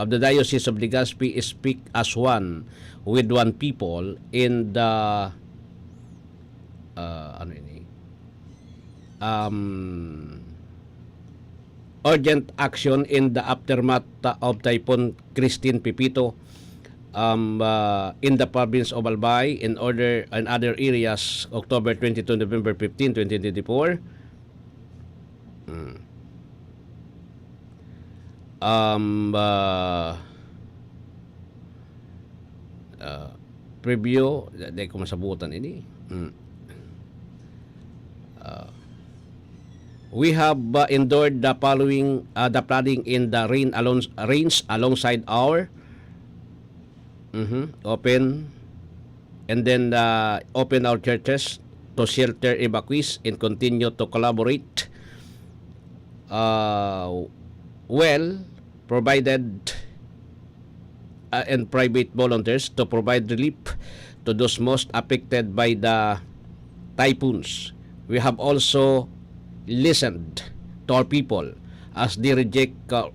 of the Diocese of Legazpi speak as one with one people in the, uh, ano ini? Um, urgent action in the aftermath of Typhoon Christine Pipito, um, uh, in the province of Albay, in order, and other areas, October twenty-two, November fifteen, twenty twenty-four. Mm. Um, uh, uh, preview, di, di ko masabutan ini. Mm. Uh, we have, uh, endured the following, uh, the flooding in the rain along, range alongside our, mhm, open, and then, uh, open our churches to shelter evacuees and continue to collaborate, uh, well, provided, uh, and private volunteers to provide relief to those most affected by the typhoons. We have also listened to our people as they reject, uh,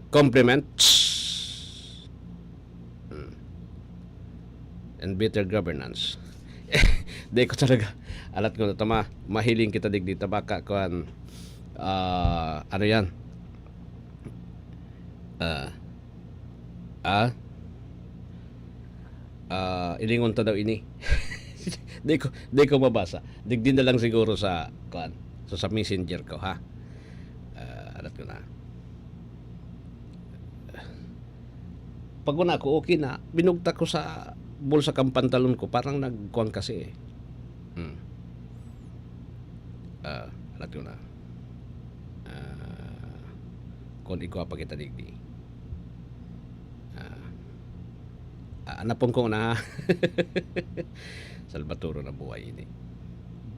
compliments, mm, and better governance. Di ko talaga, alat ko na tama, mahiling kita digdi, tabaka, kuan, ah, ano yan? Ah, ah, Ah, ilingon ta daw ini. Di ko, di ko mabasa. Digdi na lang siguro sa, kuan, so sa messenger ko, ha? Ah, alat ko na. Pag una ko, okay na. Binugtak ko sa bulsa kang pantalon ko. Parang nagkuan kasi eh. Hmm. Ah, alat ko na. Ah, kung igwa pa kita digdi. Ah, ah, napon ko na. Salvatore na buhay ini.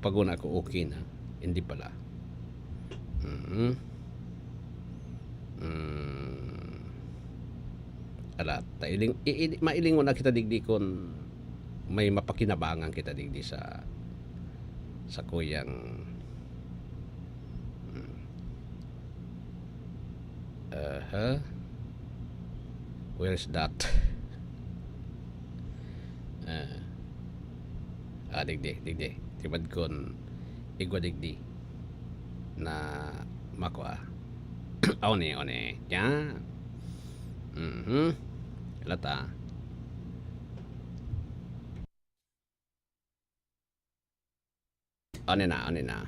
Pag una ko, okay na. Hindi pala. Mm. Mm. Ala, ta iling-, i-, i-, mailingon na kita digdi kun may mapakinabangan kita digdi sa, sa kuyang, mm. Aha. Where is that? Ah. Ah, digdi, digdi. Tibad kun igwa digdi na makua. Aw ni, aw ni. Yan. Mhm. Lata. Ano na, ano na.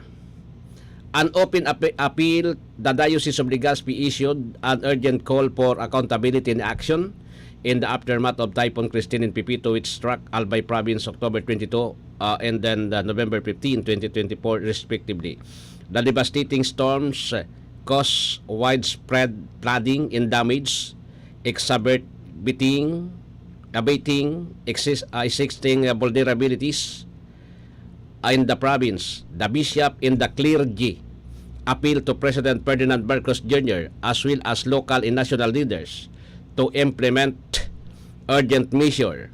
An open ape-, appeal, the Diocese of Legazpi issued an urgent call for accountability and action in the aftermath of Typhoon Christine in Pipito, which struck Albay Province October twenty-two, uh, and then, uh, November fifteen, twenty twenty-four, respectively. The devastating storms, uh, caused widespread flooding and damage, exacerbating, abating exis-, uh, existing, uh, vulnerabilities in the province. The bishop and the clergy appeal to President Ferdinand Marcos Junior as well as local and national leaders to implement urgent measure.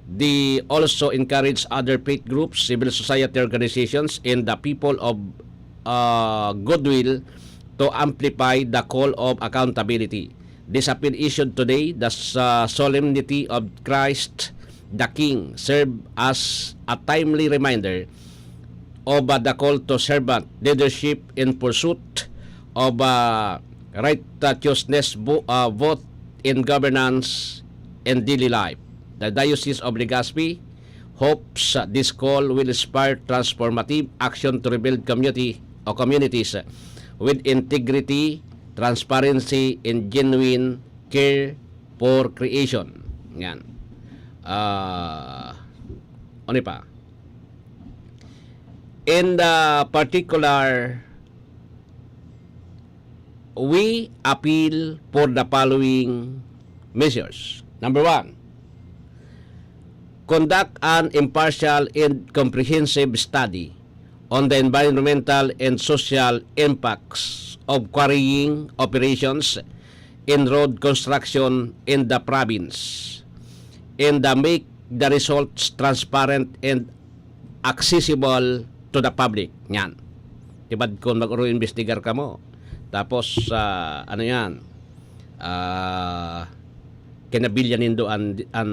They also encourage other faith groups, civil society organizations, and the people of, uh, goodwill to amplify the call of accountability. This appeal issued today, the s-, uh, solemnity of Christ the King, serve as a timely reminder of, uh, the call to servant leadership in pursuit of, uh, righteousness, bo-, uh, both in governance and daily life. The Diocese of Legazpi hopes, uh, this call will inspire transformative action to rebuild community o communities, uh, with integrity, transparency, and genuine care for creation. Yan. Ah, ano pa? In the particular, we appeal for the following measures. Number one, conduct an impartial and comprehensive study on the environmental and social impacts of quarrying operations and road construction in the province, and, uh, make the results transparent and accessible to the public. Yan. Tibad kun mag-oro-imbestigar kamo. Tapos, ah, ano yan? Ah, kinabilya nindo an, an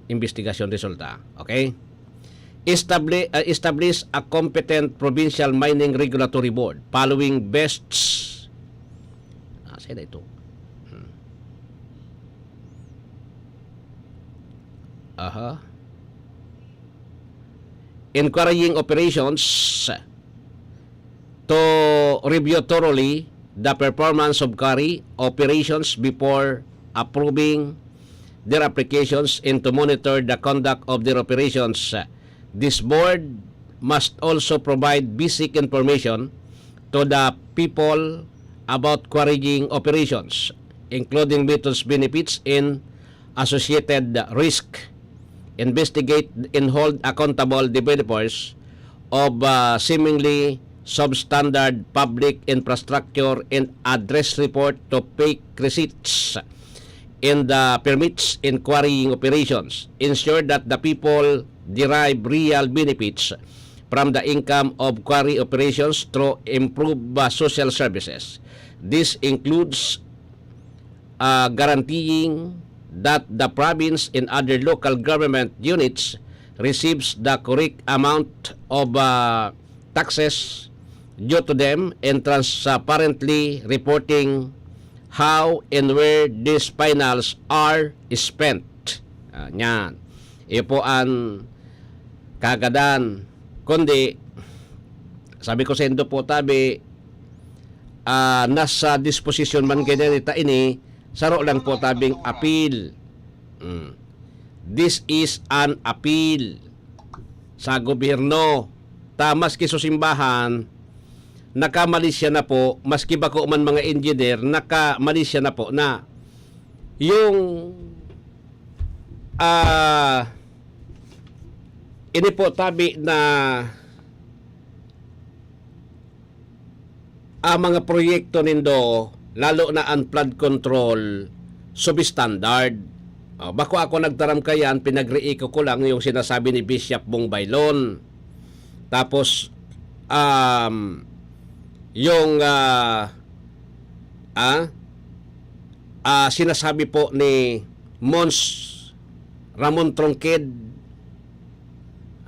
investigasyon resulta. Okay? Establi-, ah, establish a competent provincial mining regulatory board following bests. Ah, saan na ito? Hmm. Aha. In quarrying operations to review thoroughly the performance of quarry operations before approving their applications and to monitor the conduct of their operations. This board must also provide basic information to the people about quarrying operations, including methods, benefits, and associated risk. Investigate and hold accountable developers of, uh, seemingly substandard public infrastructure and address report to fake receipts in the permits in quarrying operations. Ensure that the people derive real benefits from the income of quarry operations through improved, uh, social services. This includes, uh, guaranteeing that the province and other local government units receives the correct amount of, uh, taxes due to them and transparently reporting how and where these finals are spent. Ah, yan. Iyo po an kagadan. Kundi, sabi ko saindo po tabi, ah, nasa disposisyon man kaiyan ta ini, saro lang po tabing apil. Mm. This is an appeal sa gobyerno. Ta maski sa simbahan, nakamalisya na po, maski bako man mga engineer, nakamalisya na po na. Yung, ah, ini po tabi na, ah, mga proyekto nindo, lalo na ang flood control, substandard. Ah, bako ako nagtaram kayan, pinagriiko ko lang yung sinasabi ni Bishop Bong Bailon. Tapos, um, yung, ah, ah, ah, sinasabi po ni Mons Ramon Trongked,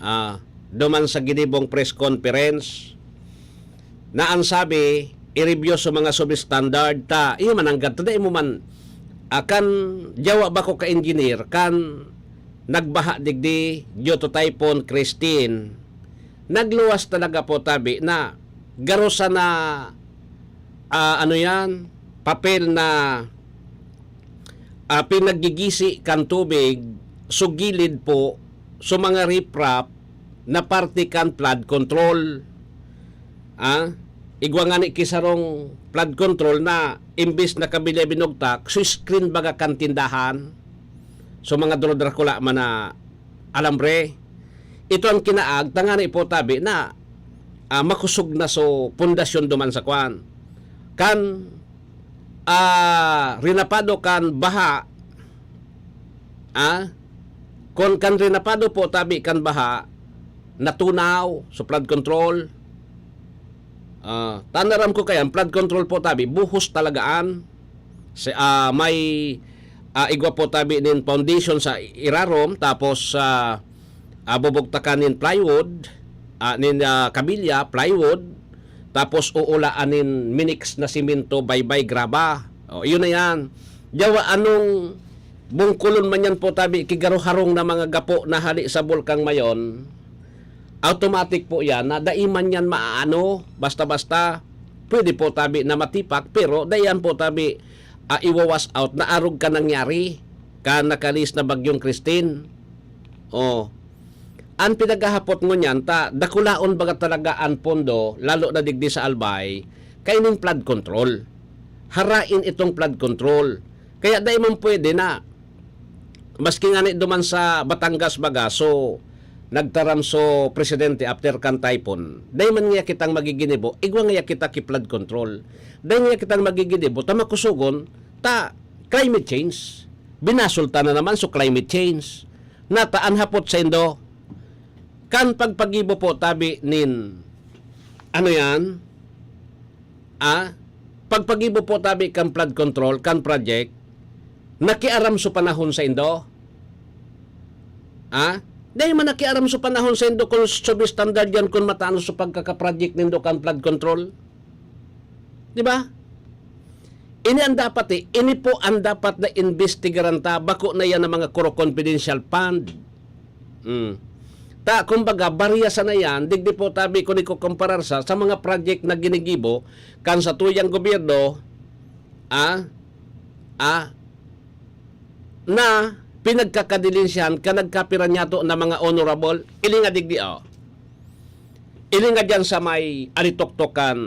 ah, duman sa ginibong press conference, na ang sabi, i-review sa mga substandard ta, iyo mananggad ta, dai mo man, ah, kan, yawa bako ka engineer, kan nagbaha digdi, due to Typhoon Christine, nagluwas talaga po tabi na garo sana, ah, ano yan, papel na, ah, pinaggigisi kan tubig, sugilid po sa mga riprap na parte kan flood control. Ah, igwa ngani ki sarong flood control na imbis na kabilya binugtak, so screen baga kan tindahan. So, mga duro-drakula man na alambre. Ito ang kinaag, tangani po tabi na, ah, makusog na so pundasyon duman sa kwan. Kan, ah, rinapado kan baha, ah, kun kan rinapado po tabi kan baha, natunaw, so flood control. Ah, tanaram ko kayan, flood control po tabi, buhos talagaan. Si, ah, may, ah, igwa po tabi nin foundation sa irarom, tapos, ah, ah, bubugtakan nin plywood, ah, nin, ah, kabilya, plywood, tapos uulaan nin minix na simento, baybay, graba. O, iyon na yan. Yawa, anong bungkulon man yan po tabi, ki garo harong na mga gapo na hali sa Bulkang Mayon, automatic po yan na dai man yan maaano, basta-basta. Pwede po tabi na matipak, pero dai yan po tabi, ah, iwawash out na arog ka nangyari, ka nakalis na Bagyong Christine. Oh. An pinaghahapot ngunyan ta, dakulaon baga talaga an pondo, lalo na digdi sa Albay, kaining flood control. Harain itong flood control. Kaya dai man pwede na, maski ngani duman sa Batangas baga, so, nagtaram so presidente after kan typhoon, dai man ngaya kitang magiginibo, igwa ngaya kita ki flood control. Dai ngaya kitang magiginibo, ta makusogon, ta climate change. Binasulta na naman so climate change. Nata an hapot saindo, kan pagpagibo po tabi nin, ano yan? Ah, pagpagibo po tabi kan flood control, kan project, nakiaram so panahon saindo? Ah? Dai man nakiaram so panahon saindo kun substandard yan, kun matanos so pagkakaproject nindo kan flood control? Di ba? Ini ang dapat eh. Ini po ang dapat na imbestigaran ta. Bako na yan ang mga kuro confidential fund. Mm. Ta, kumbaga, barya sana yan, digdi po tabi kun ikukumparar sa, sa mga project na ginigibo kan sa tuyang gobyerno, ah, ah, na pinagkakadilinsyahan ka nagkapira niyato na mga honorable, ili nga digdi, oh. Ili nga diyan sa may alitoktokan,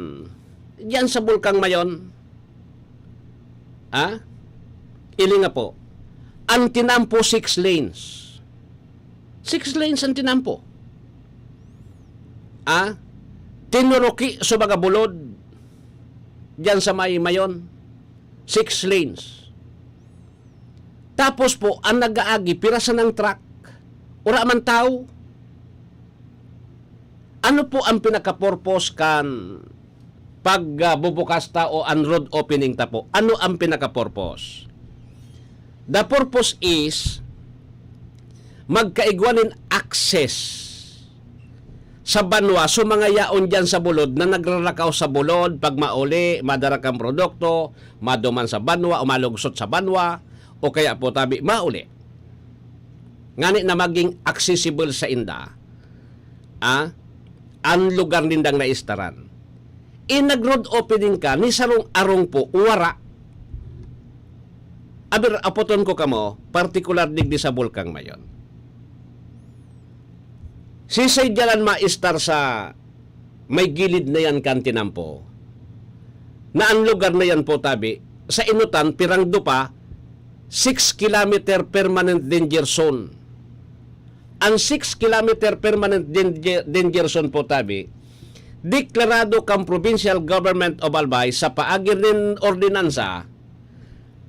diyan sa Bulkang Mayon. Ah? Ili nga po. Ang tinampo, six lanes. Six lanes ang tinampo. Ah? Tinuruki sa mga bulod. Diyan sa may Mayon. Six lanes. Tapos po, ang nag-aagi, pira sanang truck. Wala man tao. Ano po ang pinaka-purpose kan pag, ah, bubukas ta o ang road opening ta po? Ano ang pinaka-purpose? The purpose is magkaigwa nin access sa banwa. So, mga yaon diyan sa bulod na nagrarakaw sa bulod, pag mauli, madara kang produkto, maduman sa banwa o malugsot sa banwa, o kaya po tabi, mauli. ngani na maging accessible sainda, ah, an lugar nindang naistaran. In nag-road opening ka, ni sarong arong po, wara. Aber, apoton ko kamo, partikular digdi sa Bulkang Mayon. Siisay diyan an maistar sa may gilid na yan kan tinampo? Na an lugar na yan po, tabi, sa Inutan, pirang dupa, six kilometer permanent danger zone. An six kilometer permanent danger, danger zone po, tabi, deklarado kan Provincial Government of Albay sa paagi nin ordinansa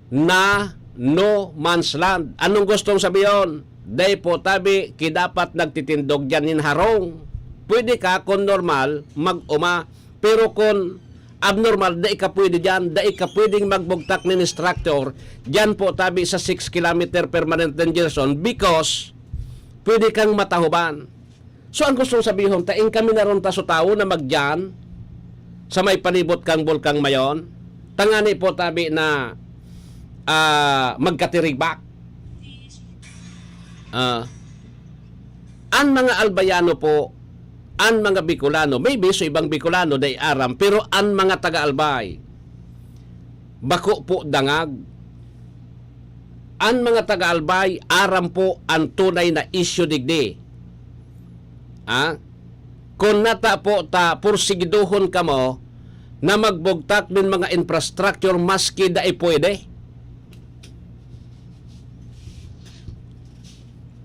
na no man's land. Anong gustong sabihon? Dai po tabi ki dapat nagtitindog diyan nin harong. Pwede ka, kung normal, mag-uma. Pero kung abnormal, dai ka pwede diyan. Dai ka pwedeng magbugtak nin structure diyan po tabi sa six kilometer permanent danger zone because pwede kang matahoban. So, ang gustong sabihon ta, in kami na ron ta so tawo na magdiyan sa may palibot kang Bulkang Mayon, tangani po tabi na, ah, magkatirigbak. Ah, an mga Albayano po, an mga Bicolano, maybe so ibang Bicolano, dai aram, pero an mga taga-Albay, bako po dangag. An mga taga-Albay, aram po an tunay na isyu digdi. Ah? Kun nata po ta, porsigidohon kamo na magbugtak nin mga infrastructure maski dai pwede.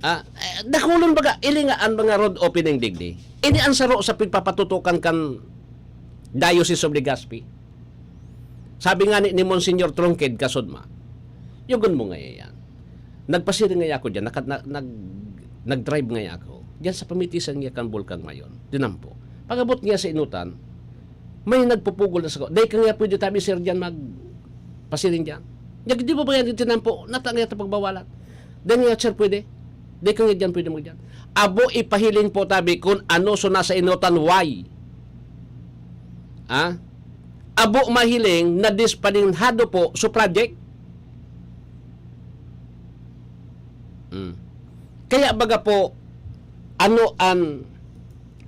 Ah, eh, dakulon baga, ili nga an mga road opening digdi. Ini an saro sa pigpapatutukan kan Diocese of Legazpi. Sabi nga ni, ni Monsignor Trongked Kasudma, "Yugon mo nga yan. Nagpasiring nga ako dyan, naka-, na-, nag-, nag-drive nga ako. Dyan sa pamitisan nga kan Bulkang Mayon, tinampo. Pag-abot nga sa Inutan, may nagpupugol na sa ko, 'Dai ka nga pwede tabi, sir, dyan magpasiring dyan.' Di ba ba yan yung tinampo? Nata nga ito pagbawalan. 'Dai nga, sir, pwede. 'Dai ka nga dyan pwede magdyan.' Abo, ipahiling po tabi kung ano so nasa Inutan, why? Ha? Abo mahiling na dispaninhado po so project. Hmm. Kaya baga po, ano an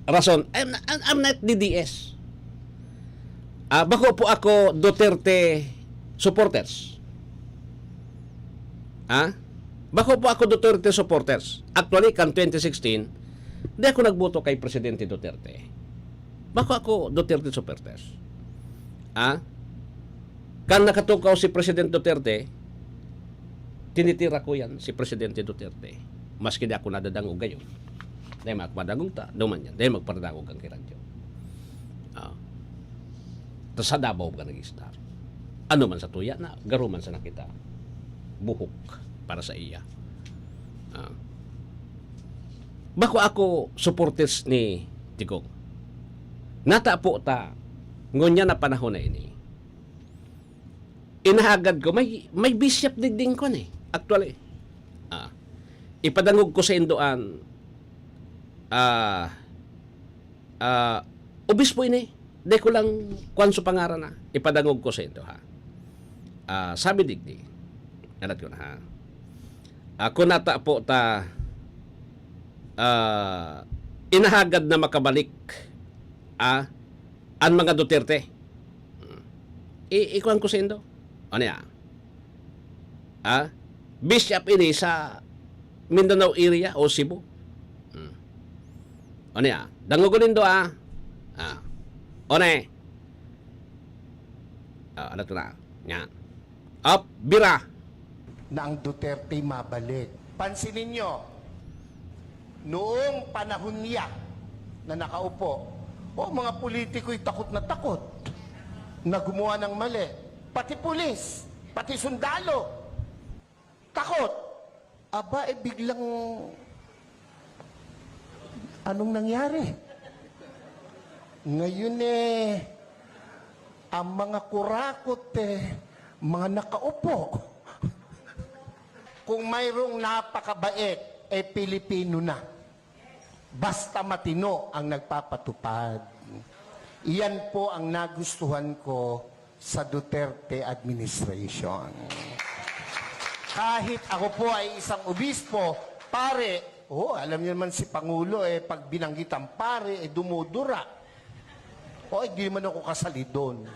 rason? I'm, I'm, I'm not D D S. Ah, bako po ako Duterte supporters. Ha? Bako po ako Duterte supporters. Actually, kan twenty sixteen, di ako nagboto kay Presidente Duterte. Bako ako Duterte supporters. Ha? Kan nakatukaw si President Duterte, tinitira ko yan, si Presidente Duterte. Maski di ako nadadangog gayon. Dahil magpadangog ta, duman yan. Dahil magpadangog ang kiradyo. Ah. Ta sa Davao ka nag-start. Ano man sa tuya na, garo man sa nakita. Buhok para sa iya. Ah. Bako ako supporters ni Digong. Nata po ta, ngunyan na panahon na ini. Inahagad ko, may, may bishop digding ko ni. Actually, ah, ipadangog ko sa indoan, ah, ah, obispo ini. Di ko lang kwan sa pangaran na. Ipadangog ko sa indo, ha. Ah, sabi digdi, alat ko na, ha. Ako nata po ta, ah, inahagad na makabalik, ah, an mga Duterte. Hmm. I-, ikuan ko sa indo. Ano ya? Ah? Bishop ini sa Mindanao area o Cebu. Hmm. Ano ya? Dangogon nindo, ah. Ah. One. Ah, ano to na? Nga. Up, bira. Na ang Duterte mabalik. Pansinin nyo, noong panahon niya na nakaupo, o, mga politiko'y takot na takot na gumawa ng mali. Pati pulis, pati sundalo, takot. Aba, eh, biglang, anong nangyari? Ngayon, eh, ang mga kurakot, eh, mga nakaupo. Kung mayroong napakabait, eh, Pilipino na. Basta matino ang nagpapatupad. Iyan po ang nagustuhan ko sa Duterte administration. Kahit ako po ay isang obispo, Pare, oh, alam niyo naman si Pangulo, eh, pag binanggit ang pare, eh, dumudura. O, hindi naman ako kasali doon.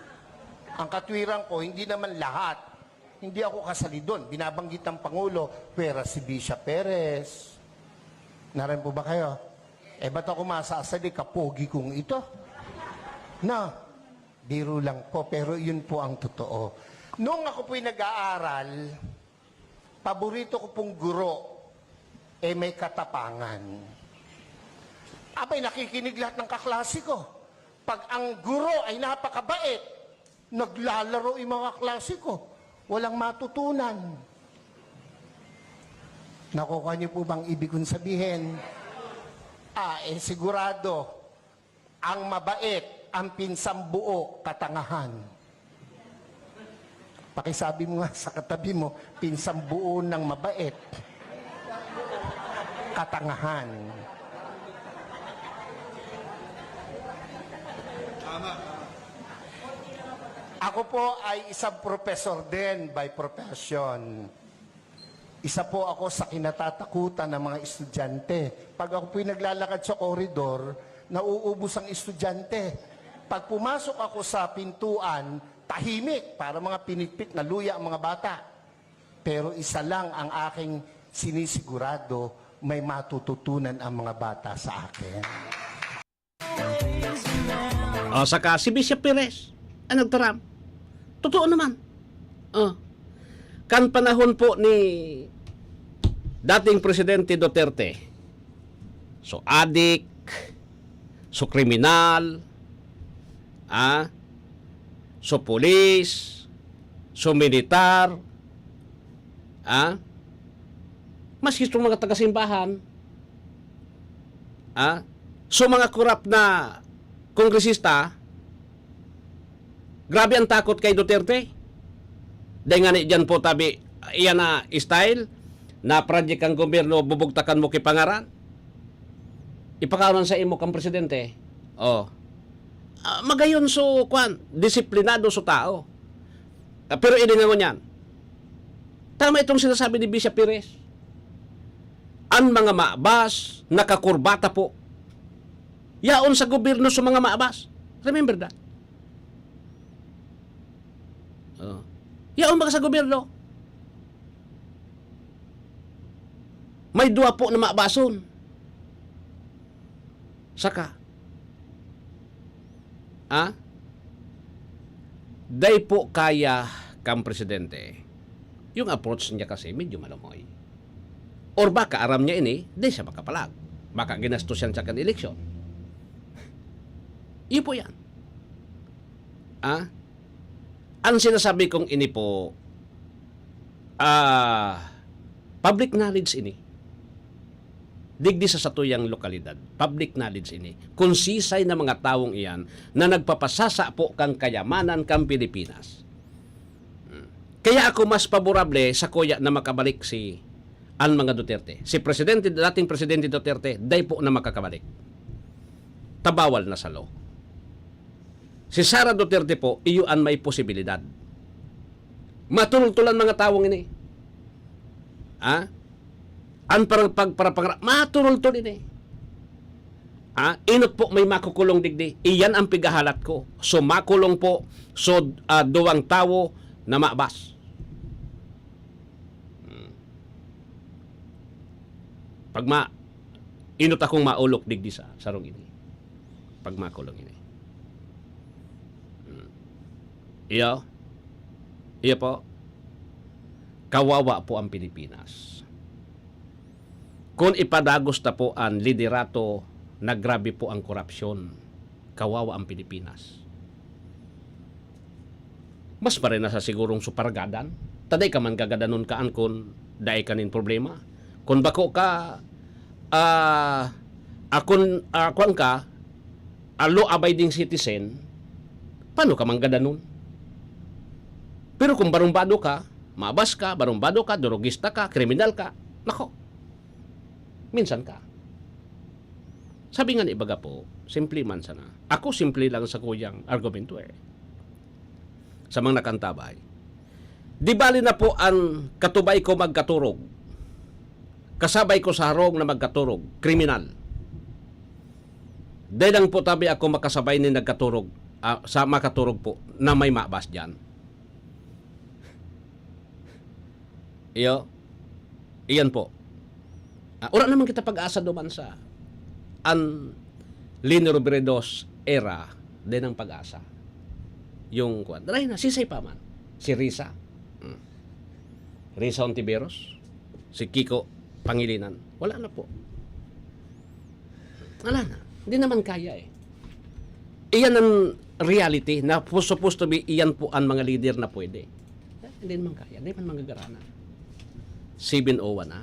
Ang katwiran ko, hindi naman lahat. Hindi ako kasali doon. Binabanggit ng Pangulo, pwera si Bisha Perez. Naran po ba kayo? Eh, ba't ako masasali? Kapogi kong ito. Na, biro lang po, pero yun po ang totoo. Nung ako po'y nag-aaral, paborito ko pong guro, eh, may katapangan. Abay, nakikinig lahat ng kaklase ko. Pag ang guro ay napakabait, naglalaro yung mga klase ko. Walang matutunan. Nakukuha niyo po bang ibig kong sabihin? Ah, eh, sigurado, ang mabait, ang pinsambuo, katangahan. Pakisabi mo nga sa katabi mo, pinsambuo ng mabait, katangahan. Ako po ay isang professor din by profession. Isa po ako sa kinatatakutan ng mga estudyante. Pag ako po'y naglalakad sa koridor, nauubos ang estudyante. Pag pumasok ako sa pintuan, tahimik, para mga pinitpit na luya ang mga bata. Pero isa lang ang aking sinisigurado, may matututunan ang mga bata sa akin. O saka si Bishop Perez, ang nagtaram. Totoo naman. O. Kan panahon po ni dating Presidente Duterte, so adik, so kriminal, ah, so pulis, so militar, ah, maski itong mga taga-simbahan, ah, so mga korap na kongresista, grabe ang takot kay Duterte. Dahil nga ni dyan po tabi, iyan na style, na project ang gobyerno, bubugtakan mo kipangaran. Ipakaon sa imo kang presidente. Oh. Ah, magayon so, kwan, disiplinado so tao. Ah, pero ini nga ngunyan, tama itong sinasabi ni Bishop Perez. Ang mga maabas, nakakurbata po. Yaon sa gobyerno sa mga maabas. Remember that. Oh. Yaon ba ka sa gobyerno? May duwa po na maabason. Saka, ah, dai po kaya kang presidente. Yung approach niya kasi medyo malumoy. Or baka aram niya ini, di siya makapalag. Baka ginastos yan sa kan eleksyon. Iyo po yan. Ah? Ang sinasabi kong ini po, ah, public knowledge ini. Digdi sa satuyang lokalidad, public knowledge ini. Kung sisay na mga tawong iyan na nagpapasasa po kang kayamanan kang Pilipinas. Hmm. Kaya ako mas paborable sa kuya na makabalik si an mga Duterte. Si Presidente, dating Presidente Duterte, dai po na makakabalik. Tabawal na sa law. Si Sara Duterte po, iyo an may posibilidad. Maturultulan mga tawong ini. Ha? An parang pagparapangara, maturultol ini. Ha? Inot po may makukulong digdi. Iyan ang pigahalat ko. So makulong po, so ah, duwang tawo na mabas. Hmm. Pag ma, inot akong maulok digdi sa sarong ini. Pag makulong ini. Hmm. Iyo. Iyo po. Kawawa po ang Pilipinas. Kung ipadagos ta po an liderato na grabe po ang korupsyon, kawawa ang Pilipinas. Mas pare na sa sigurong supargadan. Taday ka man gagadanon kaan kun dai ka nin problema. Kun bako ka, ah, akon, ah, kwan ka, a law-abiding citizen, paano ka man gadanon? Pero kung barumbado ka, mabas ka, barumbado ka, durugista ka, kriminal ka, nako, minsan ka. Sabi nga ni ibaga po, simple man sana. Ako simple lang sa kuyang argumento eh. Sa mga nakantabay. Di bali na po ang katubay ko magkaturog. Kasabay ko sa harong na magkaturog, kriminal. Dai lang po tabi ako makasabay ni nagkaturog, ah, sa makaturog po na may mabas diyan. Iyo, iyan po. Ah, wala naman kita pag-asa duman sa an Leni Robredo's era, dai nang pag-asa. Yung kwan, dai na, sisay pa man. Si Risa. Hmm. Risa Ontiveros, si Kiko Pangilinan. Wala na po. Wala na. Hindi naman kaya eh. Iyan ang reality na pu-, supposed to be, iyan po ang mga leader na pwede. Hindi naman kaya. Hindi man manggagaranan. Seven oh one na.